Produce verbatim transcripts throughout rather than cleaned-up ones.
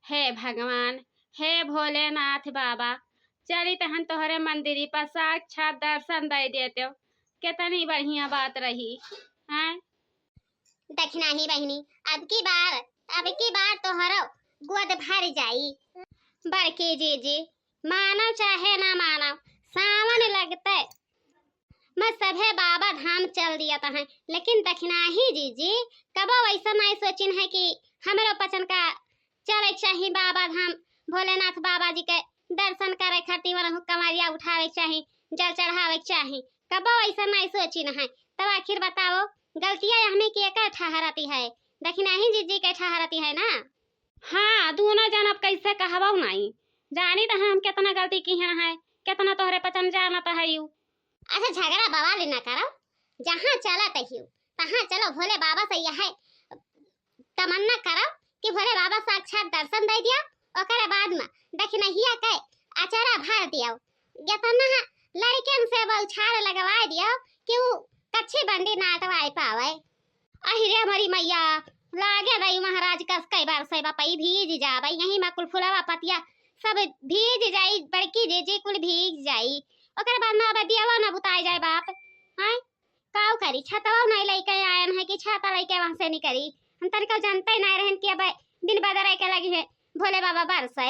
हे भगवान, हे भोलेनाथ बाबा, चली तहन तोहरे मंदिरी पर साक्षात दर्शन दे देते, कितनी बढ़िया बात रही। हैं? दखिनाही बहिनी, अब की बार, अब की बार तोहरो गोद भर जाई। बड़की जीजी, मानव चाहे ना मानव, सावन लगते मैं सभे बाबा धाम चल दिया तहन, लेकिन दखिनाही जीजी कबो ऐसा नहीं सोचिन है कि हमरो पचन का चले के चाही बाबा धाम, भोलेनाथ बाबा जी के दर्शन करे खातिर वनहु कमरिया उठावे के चाही, जल चढ़ावे के चाही। कबो ऐसा नहीं सोचिन है, तब आखिर बताओ, गलतिया हमनी के एकर ठहरती है, दखिनाही जीजी के ठहरती है ना। हाँ, दोनों जन अब कैसे कहबो नहीं, जानी तो हम कितना गलती किहे हैं, कितना तोहरे पचन जानत है यू। अच्छा, झगड़ा बवाल ना करो, जहाँ चलत हियो तहाँ चलो, भोले बाबा से यह तमन्ना करो कि भोले बाबा साक्षात दर्शन दे दियो, ओकरे बाद में दखिनहिया के अचरा भर दियो, इतना लड़कन से बौछार लगवा दियो कि वो कच्ची बंडी नाटवाई पावे। अहि रे हमारी मैया, लागे नहीं महाराज कस कई बार से बपई भीज जावे, यही में कुल फुलवा पतिया सब भीज जाई, बड़की जीजी कुल भीज जाई, ओकरे बाद में अब दियावा ना बुताई जाए बाप। हैं? काऊ करी, छतवा नहीं लेके आयन है कि छाता लेके वहाँ से निकली। हम तनिको जानते नहीं रहन कि अब बिन बदरे के लगी है भोले बाबा बरसे।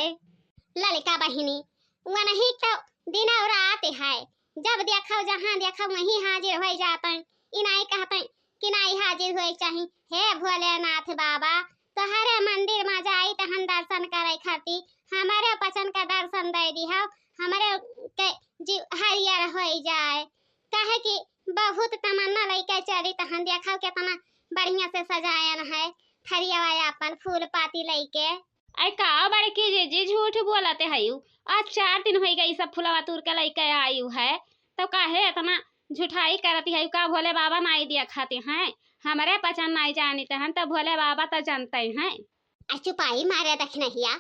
ललिका बहिनी, वनही तो दिन और रात है, जब देखो जहाँ देखो वहीं हाजिर हो जाते, ई नहीं कहते कि नहीं हाजिर होए चाही। हे भोलेनाथ बाबा, तोहरे मंदिर में जाई तहन दर्शन करे खातिर, हमारे पचन का दर्शन दे दिहो, हमारे के जीव हरियर हो जाए, काहे कि बहुत तमन्ना लेके चली तहन देखो कितना बढ़िया से सजायन है थरियावा अपन फूल पाती लेके। ऐ का बड़की जीजी झूठ बोलते हयू, आज चार दिन हो गई सब फुलवा तूर के लेके आयू है, तो काहे इतना झूठाई करती है? का भोले बाबा नाई दिया खाते हैं? हमरे पचन नाई जानित हन, तो भोले बाबा तो जानते हैं। आ चुपाई मारे दखिनहिया,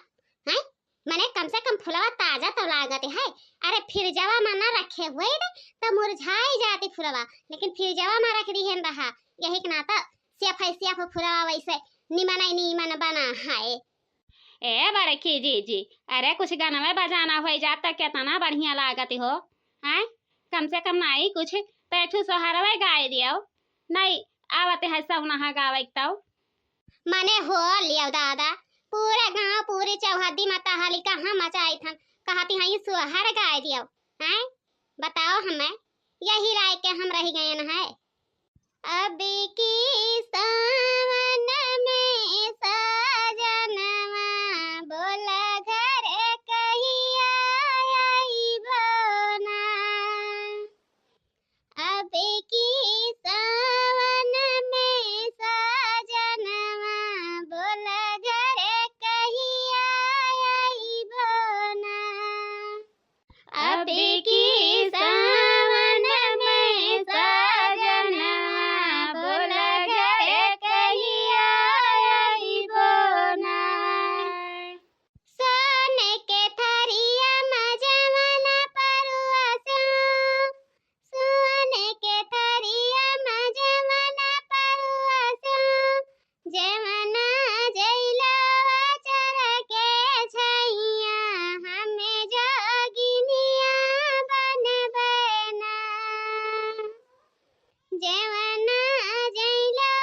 हैं? मने कम से कम फुलवा ताजा तो लागत है। अरे फ्रिजवा में ना रखे हुए न, तो मुरझाई जाती फुलवा, लेकिन फ्रिजवा में रख दिहन रहा, यही के नाता सियाफे सियाफ फुलवा वैसे निमन ही निमन बना है। ए बड़की जीजी, अरे कुछ गनवे बजाना हो जात तो कितना बढ़िया लागत हो, हैं? कम से कम नाई कुछ पैठू सोहरवे गाए दियो, नहीं आवत है सौनहा गावे तो। मने हो लियो दादा, पूरे गांव पूरी चौहद्दी में तहलिका हम मचाई थन, कहती हैं सोहर गाए दियो, हैं? बताओ हमें, यही राय के हम रह गए न है। अब की सावन में साजनवा बोला घर कहिया आइबो ना। अब की सावन में साजनवा बोला घर कहिया आइबो ना। अब की सावन में साजनवा बोला घर कहिया आइबो ना। सोन के थरिया में जवन परुआ से, सोन के थरिया में जवन परुआ से, जवना जइला चर के छैया, हमें जोगिनिया बनबे ना। जवना जइला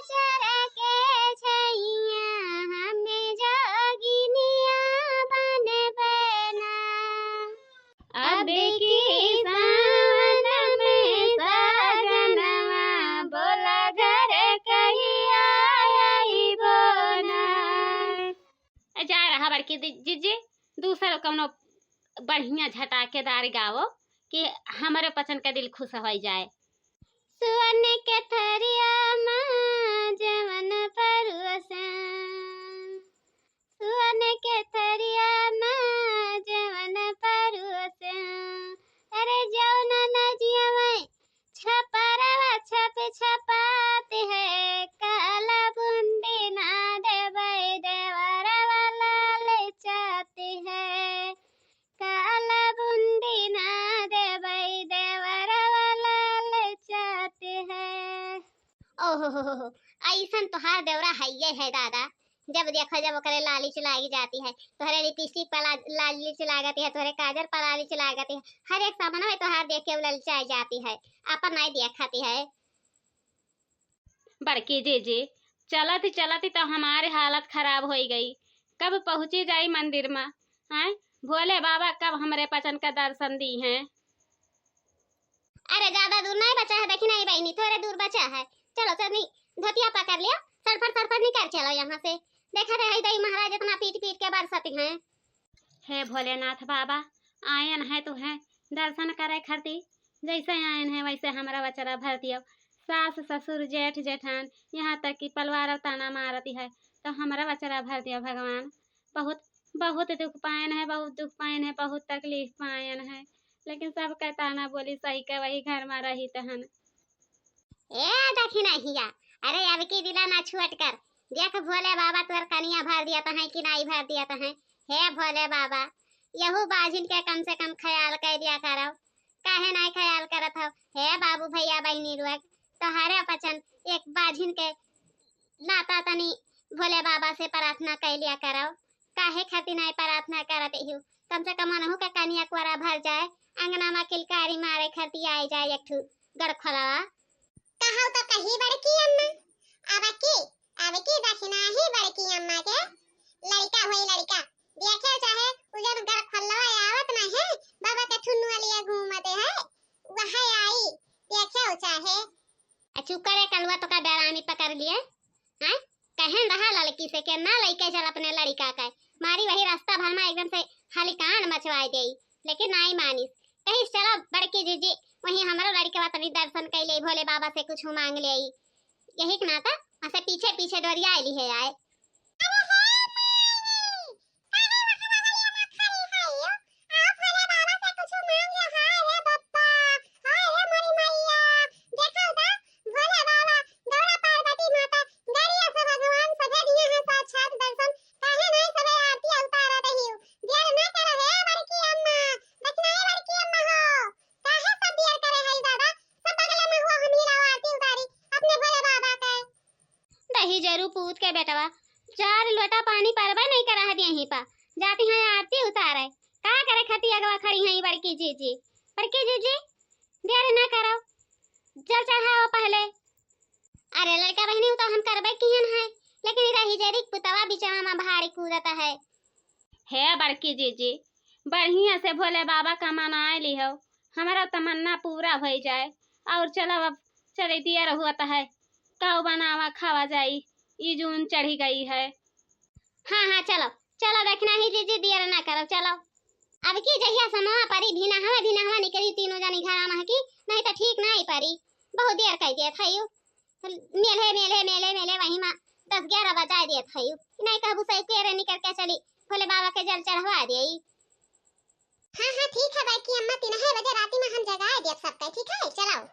चर के छैया, हमें जोगिनिया बनबे ना। अब की सावन में साजनवा बोला घर कहिया आइबो ना। जा रहा बड़की दी-, जीजी, दूसर कौनो बढ़िया झटाकेदार गावो कि हमरे पचन का दिल खुश हो जाए। सुवन के थरिया में जवन परुआ से, सुवन के थरिया में जवन परुआ से, अरे जौन नजिया में छपरवा छप छपात है, काला बुंदी ना देबै देवरवा लालचात है, काला बुंदी ना देबै देवरवा लालचात है। ओहो हो हो हो, ऐसन तोहार देवरा हइये है दादा, जब देखो जब ओकरे लालिच लागी जाती है, तोहरे लिपस्टिक पर ला-, लालिच लागती है, तोहरे काजर पर लालिच लागती है, हर एक सामान में तोहार देख के उ ललचाई जाती है, अपन नहीं देखती है। बड़की जीजी, चलत ही चलत ही तो हमारी हालत खराब होई गई। कब पहुँची जाई मंदिर में? हैं? भोले बाबा कब हमरे पचन का दर्शन दी हैं? अरे, ज्यादा दूर नहीं बचा है, देखी नहीं बहिनी, थोड़े दूर बचा है। चलो, चलो, नहीं, धोतिया पकड़ लियो, सरफर सरफर निकल चलो यहाँ से। देखा रे, हई दई महाराज इतना पीट पीट के बरसत हैं। हे भोलेनाथ बाबा, आयन है तो है दर्शन करे खातिर, जैसे आयन है वैसे हमरा बचरा भर दियो। सास ससुर जेठ जेठान, यहाँ तक कि पलवार ताना मारती है, तो हमरा बचरा भर दियो भगवान। बहुत, बहुत दुख पायन है, बहुत दुख पायन है, बहुत तकलीफ पायन है, लेकिन सबके ताना बोली सही के वही घर में रही तहन। ए दखिनहिया, अरे अब की दिला ना छुअट कर, देख भोले बाबा तोर कनिया भर दिया तहैं कि नाई भर दिया तहैं। हे भोले बाबा, यहू बाझिन के कम से कम ख्याल कर दिया करो, काहे नाई ख्याल करत हो? हे बाबू भैया बहिनी लोग, तोहरे पचन एक बाझिन के नाता तनी भोले बाबा से प्रार्थना कर लिया करो, काहे खातिर नाई प्रार्थना करत हो? कम से कम उनहू के कनिया कोरा भर जाए, अंगना में किलकारी मारे खातिर आई जाए एक ठू गड़खोलवा। कहौ तो कही बड़की अम्मा, अब की, अब की दखिनही बड़की अम्मा के लड़का होई लड़का। देखे चाहे उ जब गड़खोलवा आवत ना है, बाबा के ठुनुआ लिए घूमते है, वह आई, देखे चाहे। आ चुप करे कलुआ, तो का डरामी पकड़ लिए? हैं? कहन रहा लड़की से के ना लइके चल अपने लड़का का, मारी वही रास्ता भर में एकदम से हलिकान मचवाए देई, लेकिन नाई मानिस। कहिस चलो बड़की जीजी, वहीं हमरो लड़कवा तनी दर्शन कर ले, भोले बाबा से कुछ मांग ले, यही के नाता वहाँ से पीछे पीछे डोरिया ली है आए। अरे हे माई, काहे वहाँ बगलिया में खड़ी है यो? आओ भोले बाबा से कुछ मांग लो। हाय रे बप्पा, हाय रे मोरी मैया, देखो दा, भोले बाबा, गौरा पार्वती माता, गड़िया से भगवान सभे दिए हैं साक्षात दर्शन। काहे नहीं सभे आरती उतारा रही हो? देर ना करो हे बड़की अम्मा, दखिनही बड़की अम्मा हो, काहे सब देर करे है दादा? सब बगले में हुआ, हम ही रहो आरती उतारी अपने भोले बाबा के। दही जरू पूत के बेटवा, चार लोटा पानी परबे नहीं करा है यहीं पा, जाती हैं आरती उतारे। का करे खाती अगवा खड़ी हैं बड़की जीजी? बड़की जीजी, देर ना करो, जल चढ़ाओ पहले। अरे लड़का बहिनी, उ तो हम करबे किहन है, लेकिन ई दही जरी पुतवा बिचवा में भारी कूदत है। हे बड़की जीजी, बढ़िया से भोले बाबा का मनाए लिहो, हमारा तमन्ना पूरा होई जाए। और चलो अब चले दिया रहुआ तो है, काऊ बनावा खावा जाई, ई जून चढ़ी गई है। हाँ हाँ चलो, चलो दखिनही जीजी दियर ना करो, चलो। अब की जहिया समवा परी भिनहवा भिनहवा निकली तीनों जनी घरा में की, नहीं तो ठीक नाई परी, बहुत देर कर दिया था यू। मेले मेले मेले मेले वही में दस ग्यारह बजा दिया था यू, नहीं कहबू सही केरे निकल के चली भोले बाबा के जल चढ़वा दे। हाँ हाँ ठीक है बड़की अम्मा, तीन बजे राती में हम जगाए देब सबके, ठीक है, चलाओ।